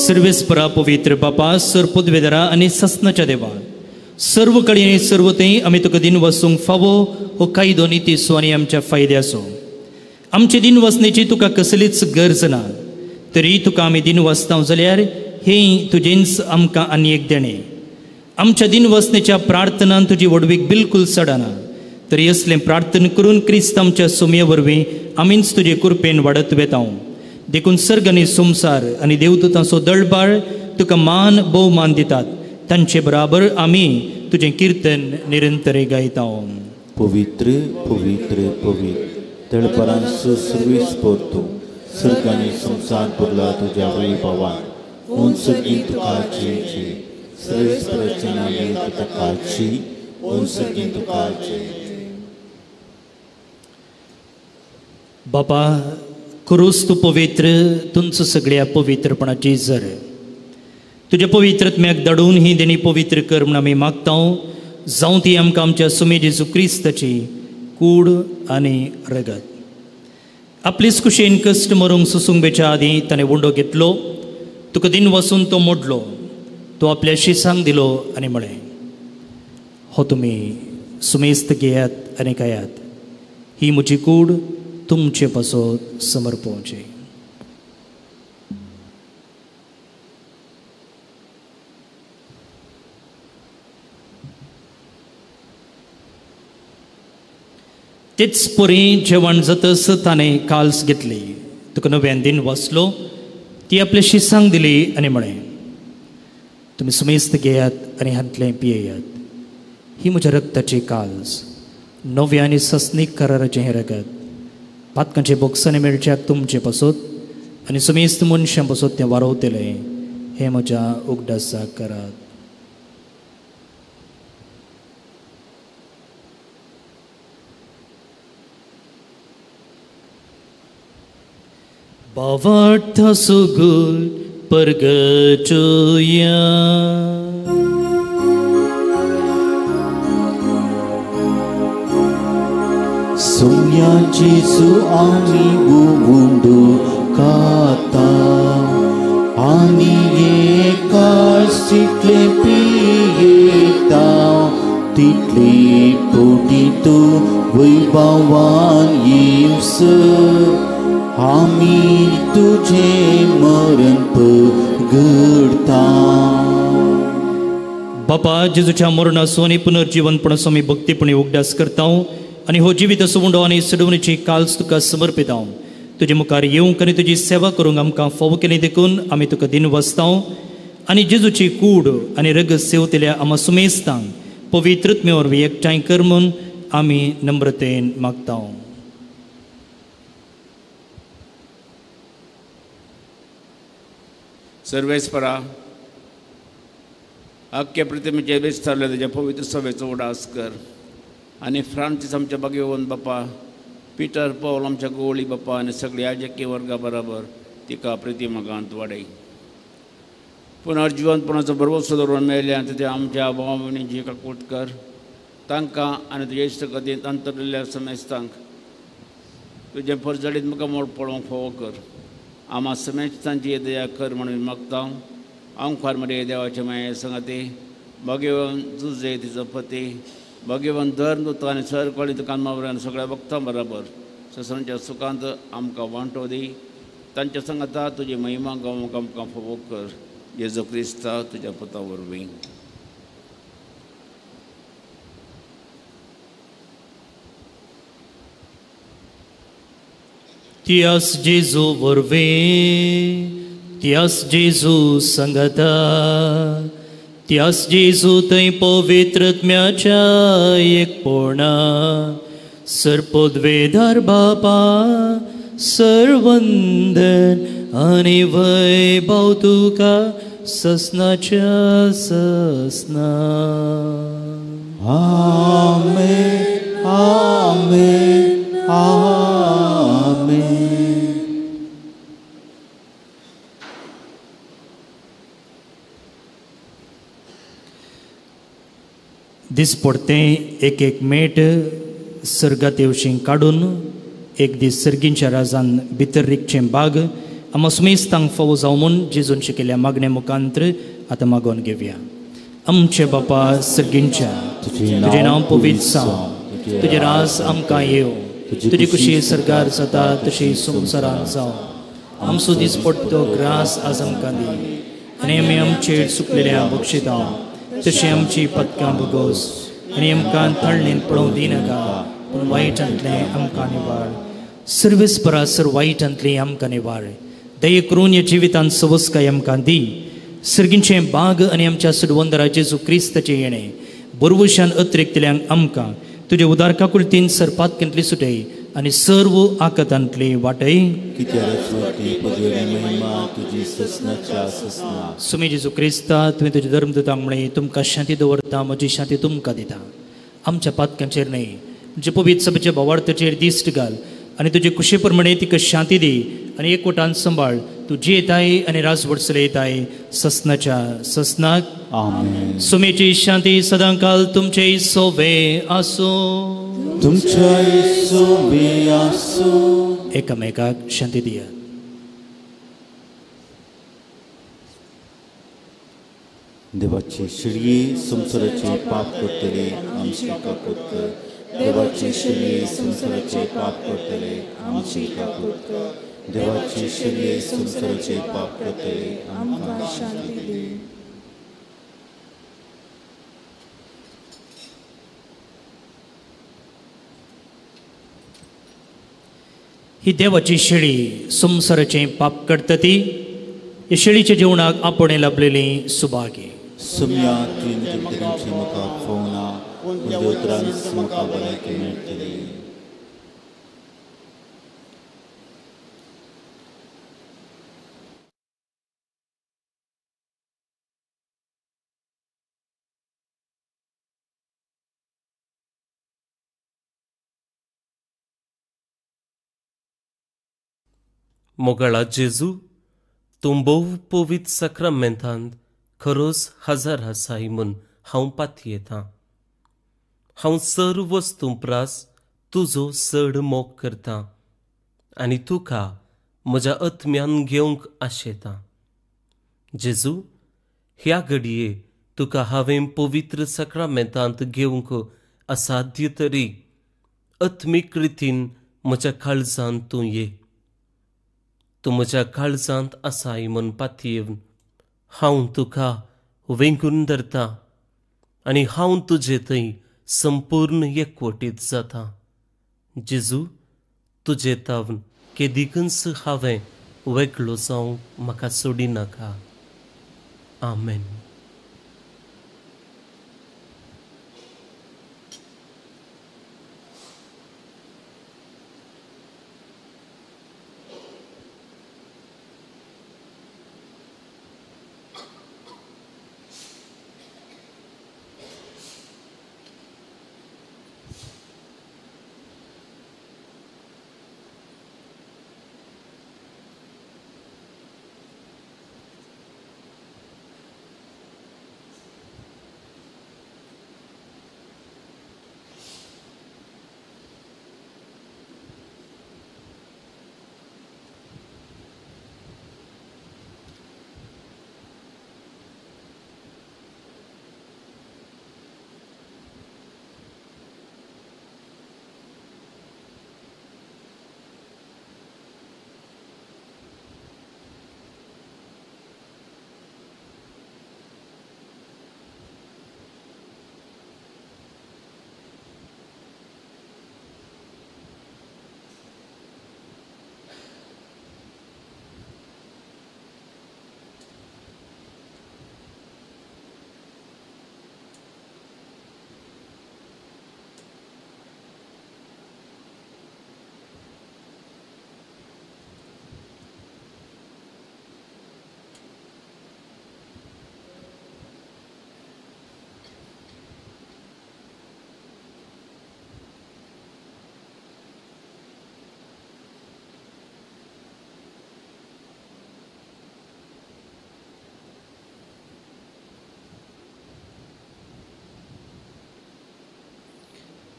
सर्वेस्परा पवित्र बापा सरपदवेदरा आनी ससनाच्या देवा सर्व कडेन आनी सर्व थंय आमी तुका दिनवासूंक फावो हो कायदो नितीचो आनी आमच्या फायद्याचो. आमचे दिनवासनेची तुका कसलीच गरज ना तरी तुका आमी दिनवासता जाल्यार हें तुजेंच आमकां आनी एक देणें. आमच्या दिनवासनेच्या प्रार्थनान तुजी व्हडवीक बिलकूल चडना तरी असलें प्रार्थना करून क्रिस्त आमच्या सुमये वरवीं आमीच तुजे कृपेन वाडत वेता. देखून सर्ग आनी संवसार आनी देवदूतांचो दळबाळ तुका मान भोवमान दितात. तांचे बराबर आमी तुजें किर्तन निरंतर गायता. पवित्र पवित्र पवित्र दळबारांचो सर्वेस्पोर तूं सर्ग आनी संवसार भरला तुज्या वैभवान. उंच तुका जय जय सर्वेस्पराचे नांवे तुका जय उंच तुका जय. बापा क्रूस तूं पवित्र तुमचो सगळ्या पवित्रपणाची जर तुज्या पवित्रत्म्याक धाडून ही देणी पवित्र कर म्हूण आमी मागता. जावं ती आमकां आमच्या सुमे जेजू क्रिस्ताची कूड आनी रगत. आपलेच कुशेन कश्ट मरूंक सोसूंक बेच्या आदीं ताणें उंडो घेतलो तुका दिन वसून तो मोडलो तो आपल्या शिसांक दिलो आनी म्हळें हो तुमी सुमेस्त घेयात आनी खायात ही म्हजी कूड तुमचे पासत समर्पोवची. तेच परी जेवण जातच ताणें काल्स घेतली तुका नव्यान दिन वाचलो ती आपल्या शिसांक दिली आनी म्हळें तुमी सुमेस्त घेयात आनी हांतलें पियेयात ही म्हज्या रक्ताची काल्स नव्या आनी सस्नीक कराराचें हें रगत पातकांचे बोक्सांनी मेळच्याक तुमचे पासत आनी सुमेस्त मनशां पासत तें वारवतलें हें म्हज्या उगडासाक करात. बावट सुगुर परगचोया. सोम्या जेजू आमी उंडो खाता आनी एका तितले पियेता तितले पोटी तूं वैभवान येवसर आमी तुजें मरण पगडता. बापा जेजूच्या मरणाचो आनी पुनर्जीवनपणाचो आमी भक्तीपणी उगडास करता आनी हो जिवीत उंडो आनी सडवणीची काल्स तुका समर्पिता. तुजे मुखार येवंक आनी तुजी सेवा करूंक आमकां फावो केली देखून आमी तुका दिनवासता आनी जेजूची कूड आनी रगत सेवतल्या आमा सुमेस्तांक पवित्रत्मे वरवीं एकठांय कर म्हूण आमी नम्रतेन मागता. सर्वेस्परा आख्या प्रतिमेचे विस्तारले तुज्या पवित्र सभेचो उडास कर आनी फ्रांसीस आमच्या बागेवन बापा पिटर पावल आमच्या गोवळी बापा आनी सगळ्या याजकी वर्गा बराबर तिका प्रतिमागांत वाडय. पुनर्जिवनपणाचो भरवसो दवरून मेळ्ळ्या ते आमच्या भाव भयणींची काकूट कर तांकां आनी तुज्या इश्ट कथेंत अंतरलेल्या समेस्तांक तुजें परजळीत मुखामोड पळोवंक फावो कर. आमा समेज तांची दया कर म्हणून मागता. आमखार मरे देवाचे माये संगाती भगेवन जुजे तिचो पती भगेवन धर्म दुता आनी सर कळी तुका सगळ्या भक्तां बराबर ससरांच्या सुखांत आमकां वांटो दी. तांच्या संगाता तुजी महिमा गावंक आमकां फावो कर. जेजू क्रिस्ता तुज्या पुता वरवीं. त्यास जेजू वरवीं, त्यास जेजू संगता, त्यास जेजू थंय पवित्रत्म्याच्या एकपणा सर्पोद्वेदार बापा सर्वंदन आनी वैभव तुका ससनाच्या ससना. आमेन आमेन आमेन. दिसपडतें एक एक मेट सर्गात येवशीं काडून एक दीस सर्गींच्या राजान भितर रिगचें बाग आमा सुमेस्तांक फावो जावं म्हूण जेजून शिकिल्ल्या मागणे मुखांत्र आतां मागोवन घेवया. आमचे बापा सर्गींच्या, तुजें नांव पवित्र जावं, तुजें राज आमकां येवं, तुजी खुशी सरकार जाता तशी संवसारांत जावं. आमचो दिसपडटो ग्रास आज आमकां दी आनी आमी आमचेर चुकलेल्या बक्षिता तशी आमची पदकां भोगोस आनी आमकां तळणेन पळोवंक दिनाका पूण वायटांतलें आमकां निवार. सर्वेस परासर वायटांतलें आमकां निवार. दये करून ह्या जिवितांत सवस्काय आमकां दी. सर्गींचें बाग आनी आमच्या सुडवंदरा जेजू क्रिस्ताचें येणें बरवशान अतिरिक्तल्यांक आमकां तुजे उदार काकुळतीन सरपातकेंतली सुटय आनी सर्व आकतांतली वाटय. सुमी जेजू क्रिस्ता, तुवें तुज्या धर्मदूतांक म्हळें तुमकां शांती दवरता, म्हजी शांती तुमकां दिता. आमच्या पातकांचेर न्हय तुमचे पवित्र सभेच्या भावार्थाचेर दिश्ट घाल आनी तुजे कुशे प्रमाणे तिका शांती दी आनी एकवटान सांबाळ. तूं जियेताय आनी राजवट चलयताय ससनाच्या ससनाक. आमेन. सुमेची शांती सदांकाल तुमचे सोवे आसूं. तुमचे सोवे आसूं. एकामेकाक शांती दियात. देवाचे शिळये संवसाराचे पाप करतले आमची काकूत कर. देवाचे शिळये संवसाराचे पाप करतले आमची काकूत कर. देवाचे शिळये संवसाराचे पाप करतले आमकां शांती दी. ही देवाची शेळी संवसाराचें पाप करता ती ह्या शेळीच्या जेवणाक आपण लाभलेली सुभागी. सुम्या तुवें म्हाका फोवना तुज्या उतरान म्हाका भलायकी मेळटली. मोगाळा जेजू, तूं भोव पवित्र साक्रामेंतांत खरोच हजर आसाय म्हूण हांव पातयेतां. हांव सर्व वस्तूं प्रास तुजो चड मोग करतां आनी तुका म्हज्या आत्म्यान घेवंक आशेतां. जेजू, ह्या घडये तुका हांवें पवित्र साक्रामेंतांत घेवंक असाध्य तरी आत्मीक रितीन म्हज्या काळजांत तूं ये. तूं म्हज्या काळजांत आसाय म्हूण पातयेवन हांव तुका वेंगून धरतां आनी हांव तुजे थंय संपूर्ण एकवटीत जाता. जेजू, तुजे तावन केदीकच हांवें वेगळो जावंक म्हाका सोडिनाका. आमेन.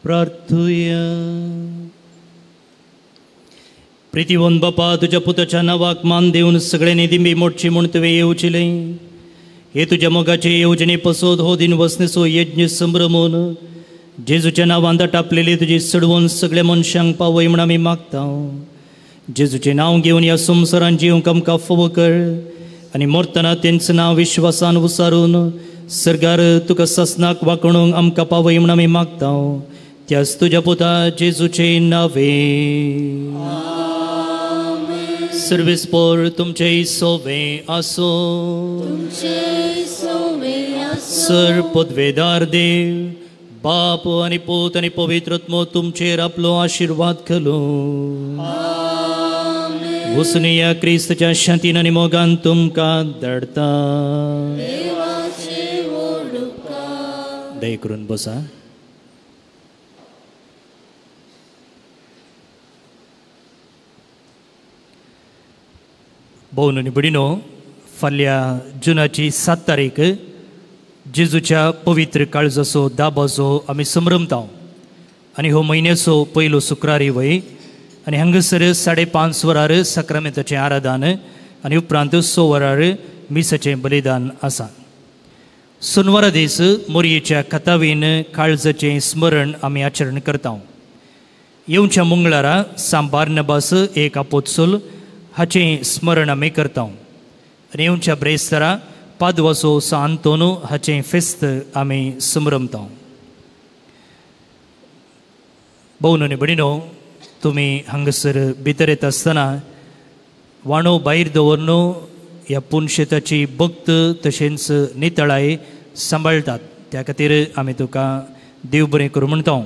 प्रार्थुया. प्रितीवन बापा, तुज्या पुताच्या नांवाक मान दिवन सगळ्यांनी दिंबी मोडची म्हूण तुवें येवचिलें. हे तुज्या मोगाचे येवजणे पसोत हो दिन वसनेचो यज्ञ संभ्रमून जेजूच्या नांवान दाटापलेली तुजी चडवून सगळ्या मनशांक पावय म्हूण आमी मागता. जेजूचें नांव घेवन ह्या संवसारान जिवंक आमकां फावो कर आनी मरतना तेंच नांव विश्वासान उसारून सरकार तुका ससनाक वांकणूंक आमकां पावय म्हूण आमी मागता. त्याच तुज्या पुता जेजूचे नावे. सर्वेस्पोर तुमचे सोवे आसो. सर पदवेदार देव बाप आनी पूत आनी पवित्र आत्मो तुमचेर आपलो आशिर्वाद घालूं. वसुनिया क्रिस्तच्या शांतीन आनी मोगान तुमकां धाडटा. दया करून बसा. भोवन आनी भयणीनो, फाल्यां जुनाची 7 तारीख जेजूच्या पवित्र काळजाचो दाबाचो आमी संभ्रमता आनी हो म्हयन्याचो पयलो शुक्रारी वय आनी हांगासर 5:30 वरार साक्रामेंताचें आराधन आनी उपरांत 6 वरार मिसाचें बलिदान आसा. सोनवारा दीस मोरयेच्या कथावीन काळजाचें स्मरण आमी आचरण करता. येवच्या मंगळारा सांत बार्नबास एक आपोत्सोल हाचें स्मरण आमी करता आनी येवच्या ब्रेस्तारा पादवाचो सांत आंतोन हाचें फेस्त आमी संभ्रमता. भोवन आनी भयणीनो, तुमी हांगासर भितर येता आसतना वाणो भायर दवरन ह्या पुनशेताची भक्त तशेंच नितळाय सांबाळटात. त्या खातीर आमी तुका देव बरें करूं म्हणटा.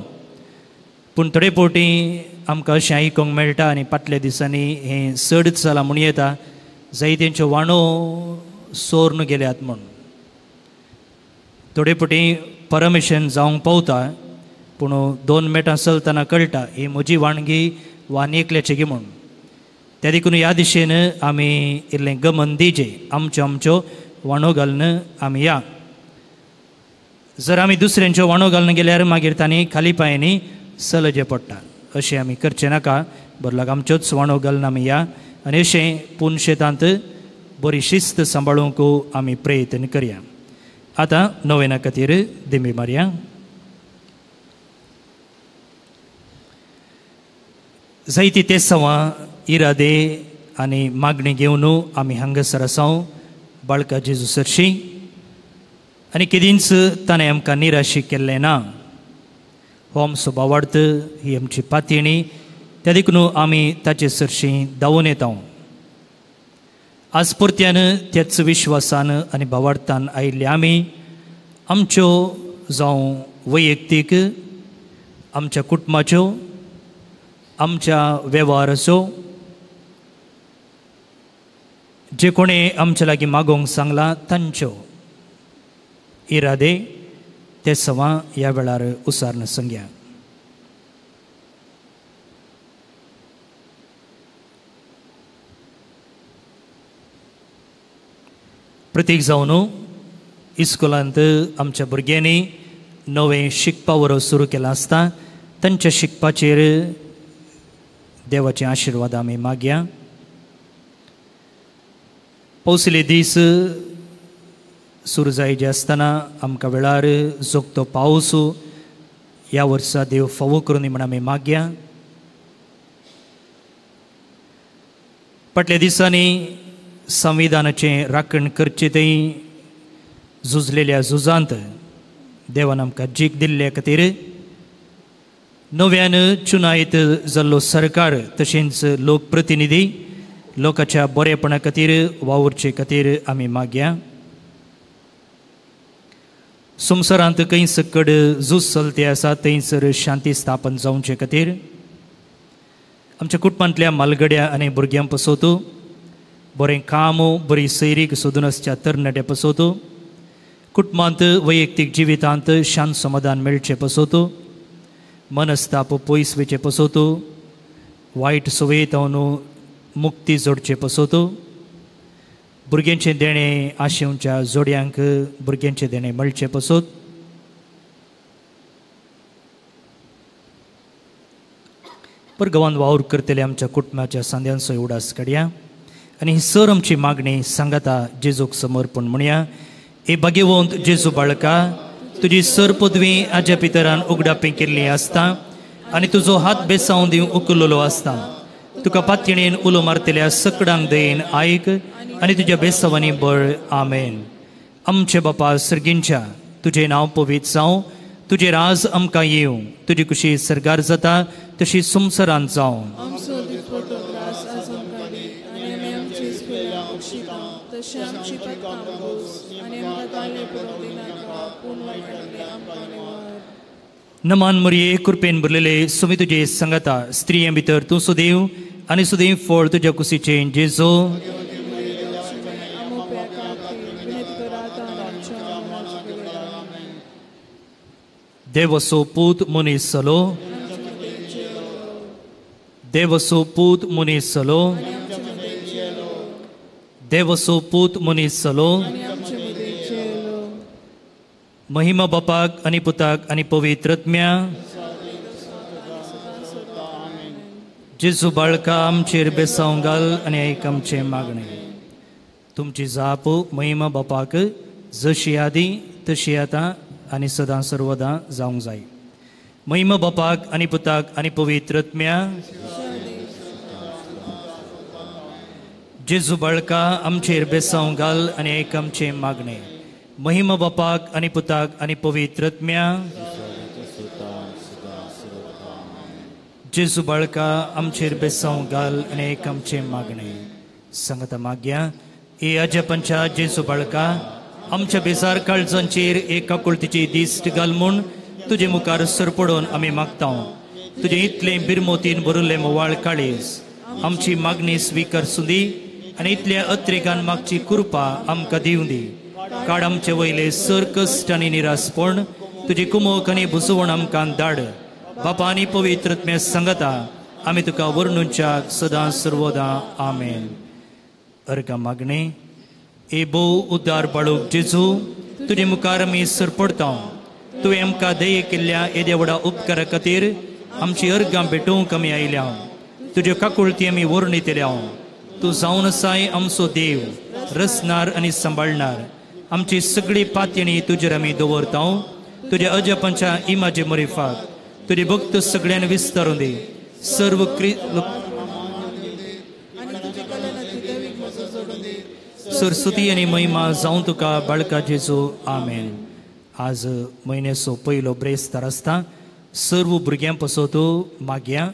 पूण थोडे फावटी आमकां अशें आयकूंक मेळटा आनी फाटल्या दिसांनी हें चडच जालां म्हूण येता, जायत्यांच्यो वाणो सोर्न गेल्यात म्हूण. थोडे फावटी परमिशन जावंक पावता पूण 2 मिनटां चलतना कळटा ही म्हजी वाणगी वा आनी एकल्याची गी म्हूण. त्या देखून ह्या दिशेन आमी इल्लें गमन दिवचें, आमच्यो आमच्यो वाणो घालून आमी या. जर आमी दुसऱ्यांच्यो वाणो घालून गेल्यार मागीर तांणी खाली पांयांनी सलजें पडटा. अशें आमी करचें नाका. बरलाक आमच्योच वाणो घालून आमी या आनी अशें पुनशेतांत बरी शिस्त सांबाळूंक आमी प्रयत्न करया. आतां नोवेना खातीर दिमी मारया. जायती ते सवां इरादे आनी मागणी घेवन आमी हांगासर आसाव बाळका जेजू सरशी आनी केदींच ताणें आमकां निराशी केल्लें ना. हो आमचो भावार्थ, ही आमची पातयेणी. त्या देखून आमी ताचे सरशी धांवून येता. आज परत्यान त्याच विश्वासान आनी भावार्थान आयिल्ले आमी आमच्यो जावं वैयक्तीक, आमच्या कुटुंबाच्यो, आमच्या वेव्हाराचो, जे कोणें आमच्या लागीं मागोवंक सांगलां तांच्यो इरादे ते सवां ह्या वेळार उसारण सांगया. प्रतीक जावन इस्कुलांत आमच्या भुरग्यांनी नवें शिकपा वरो सुरू केलां आसता तांच्या शिकपाचेर देवाचे आशिर्वाद आमी मागया. पावसले दीस सुरू जायचे आसतना आमकां वेळार जोगतो पावस ह्या वर्सा देव फावो करून म्हण आमी मागया. फाटल्या दिसांनी संविधानाचें राखण करचें थंय झुजलेल्या झुजांत देवान आमकां जीक दिल्ले खातीर नव्यान चुनायत जाल्लो सरकार तशेंच लोकप्रतिनिधी लोकांच्या बरेपणा खातीर वावुरचे खातीर आमी मागया. संवसारांत खंय सकड झूज चलते आसा थंयसर शांती स्थापन जावचे खातीर आमच्या कुटुंबांतल्या मालगड्या आनी भुरग्यां पसोत बरें काम बरी सैरीक सोदून आसच्या तरणाट्या पसोत कुटुंबांत वैयक्तीक जिवितांत शांत समाधान मेळचें पसोत मनस्ताप पयस वयचे पसोत वायट संवयेंत मुक्ती जोडचे पसोत भुरग्यांचें देणें आशेवच्या जोडयांक भुरग्यांचें देणें मेळचें पसोत परगांवान वावर करतले आमच्या कुटुंबाच्या सांद्यांचो उडास काडया आनी ही सर आमची मागणी सांगाता जेजूक समर्पण म्हणया. ए भाग्यवंत जेजू बाळका, तुजी सर पदवी आज्या पितरान उगडापी केल्ली आसता आनी तुजो हात बेसावन दिवन उखल्लो आसता. तुका पातयेन उलो मारतल्या सकडांक दयेन आयक आनी तुज्या बेसावांनी बळ. आमेन. आमचे बापा सर्गींच्या, तुजें नांव पवित्र जावं, तुजें राज आमकां येवं, तुजी कुशी सरगार जाता तशी संवसारांत जावं. नमान मरिये, कृपेन भरलेले, सुमी तुजे सांगाता, स्त्रियां भितर तूं सुदेव आनी सुदेव फळ तुज्या कुशीचें जेजू. देवसो पूत मनीस जालो, देवसो पूत मनीस जालो, देवसो पूत मनीस जालो. महिमा बापाक आनी पुताक आनी पवित्र आत्म्या. जेजू बाळका आमचेर बेसांव घाल आनी आयक आमचें मागणें. तुमची जाप महिमा बापाक जशी आदी तशी आतां आनी सदां सर्वदां जावंक जाय. महिमा बापाक आनी पुताक आनी पवित्र आत्म्या. जेजू बाळका आमचेर बेसांव घाल आनी आयक आमचें मागणें. महिमा बापाक आनी पुताक आनी पवित्र आत्म्या. जेजू बाळका आमचेर बेसांव घाल आनी आयक आमचें मागणें. सांगता मागया. ए अजपंच्या जेजू बाळका, आमच्या बेजार काळजांचेर एक काकुळतीची दिश्ट घाल म्हूण तुजे मुखार सरपडून आमी मागता. तुजें इतलें बिरमोतीन भरिल्लें मोवाळ काळीज आमची मागणी स्विकार सुंदी आनी इतल्या अत्रेगान मागची कृपा आमकां दिवं दी. काड आमचे वयले सर कश्ट आनी निरासपण, तुजी कुमोक आनी बुजवण आमकां धाड. बापा आनी पवित्र आत्म्या सांगता आमी तुका वर्णुच्याक सदां सर्वदां. आमेन. अर्घा मागणें. ए भोव उद्दार बाळूक जेजू, तुजे मुखार आमी सरपडता. तुवें आमकां दये केल्ल्या येद्या व्हडा उपकारा खातीर आमची अर्घां भेटोवंक आमी आयल्या. तुज्यो काकुळती आमी वर्णितल्या. तूं जावन आसाय आमचो देव, रचणार आनी सांबाळणार. आमची सगळी पातयणी तुजेर आमी दवरता. तुज्या अजपांच्या इमाजे मरिफाक तुजे भक्त सगळ्यान विस्तारून दी. सर्व सरस्वती आनी महिमा जावं तुका बाळका जेजू. आमेन. आज म्हयन्याचो पयलो ब्रेस्तार आसता. सर्व भुरग्यां पासत मागया.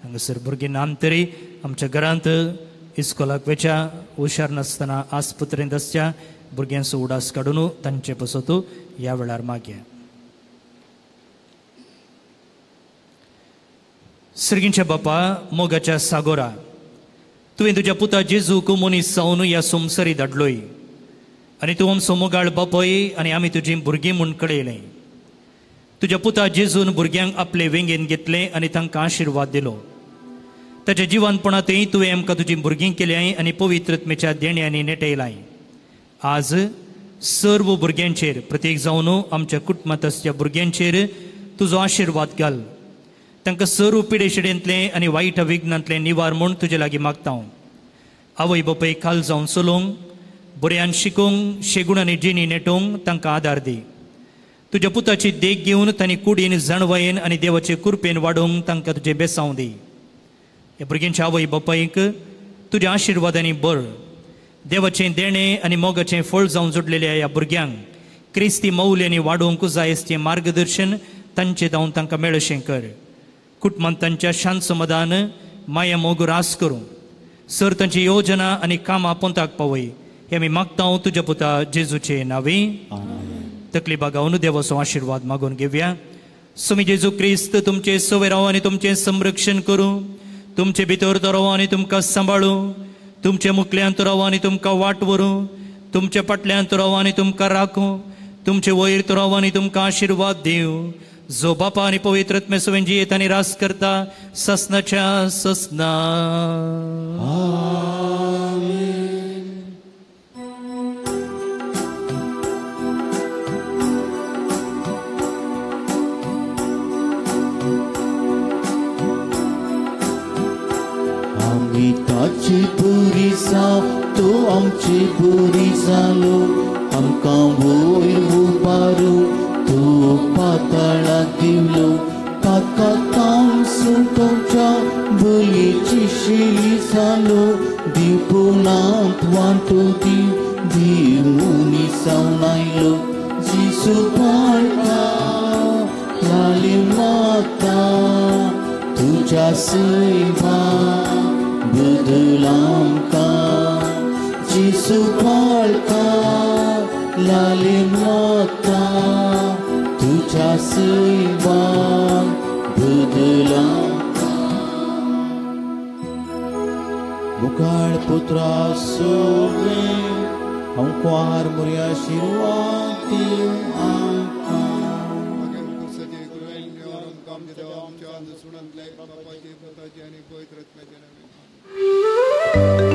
हांगासर भुरगीं नाम तरी आमच्या घरांत इस्कोलाक वेच्या हुशार नासतना आस्पत्रेंत आसच्या भुरग्यांचो उडास काडून तांचे पासत ह्या वेळार मागया. सर्गींच्या बापा, मोगाच्या सागोरा, तुवें तुज्या पुता जेजूक मनीस जावन ह्या संवसारी धाडलोय आनी तूं आमचो मोगाळ बापय आनी आमी तुजीं भुरगीं म्हूण कळयलें. तुज्या पुता जेजून भुरग्यांक आपले वेंगेन घेतलें आनी तांकां आशिर्वाद दिलो. ताच्या जिवनपणांतय तुवें आमकां तुजीं भुरगीं केल्याय आनी पवित्र आत्म्याच्या देण्यांनी नेटयलाय. आज सर्व भुरग्यांचेर, प्रत्येक जावन आमच्या कुटुंबांत आसच्या भुरग्यांचेर तुजो आशिर्वाद घाल. तांकां सर्व पिडेशिडेंतलें आनी वायट विघ्नांतलें निवार म्हूण तुजे लागीं मागता. आवय बापूय खाल जावन चलोवंक, बऱ्यान शिकोवंक, शेगूण आनी जिणी नेटोवंक तांकां आदार दी. तुज्या पुताची देख घेवन तांणी कुडीन, जाणवायेन आनी देवाचे कृपेन वाडोवंक तांकां तुजें बेसांव दी. ह्या भुरग्यांच्या आवय बापायक तुज्या आशिर्वादांनी बर. देवाचें देणें आनी मोगाचें फळ जावन जोडलेल्या ह्या भुरग्यांक क्रिस्ती मौल्यांनी वाडोवंक जाय तें मार्गदर्शन तांचे जावन तांकां मेळशें कर. कुटुंबांत तांच्या शांत समाधान माया मोग रास करूं. सर तांची योजना आनी कामां पोंताक पावय हे आमी मागता तुज्या पुता जेजूचे नांवी. तकली बागावन देवाचो आशिर्वाद मागून घेवया. स्वामी जेजू क्रिस्त तुमचे सवय राव आनी तुमचें संरक्षण करूं, तुमचे भितर तो राव आनी तुमकां सांबाळूं, तुमचे मुखल्यान तो राव आनी तुमकां वाट व्हरूं, तुमचे फाटल्यान तो राव आनी तुमकां राखूं, तुमचे वयर तो राव आनी तुमकां आशिर्वाद दिवं. जो बापा आनी पवित्र आत्म्या सवें जियेत आनी रास करता ससनाच्या ससना. बोरी जालो आमकां वयर उबारू तूं पाताळाक दिवलो ताका ताम सुटोवच्या बळयेची शेली जालो दिवपुनांत वांटो दी देव मनीसावन आयलो जेजू पाळटा लाली माता तुज्या सैमा बदल आमकां जेजू पाळटा लाली माता तुज्या सैमा बदल आमकां मुखार पुत्रा सोवे हांव कुवार मुरया आशिर्वाद दिव आमकां. बापाचे पुताचे आनी पवित्र आत्म्याचे नांवान.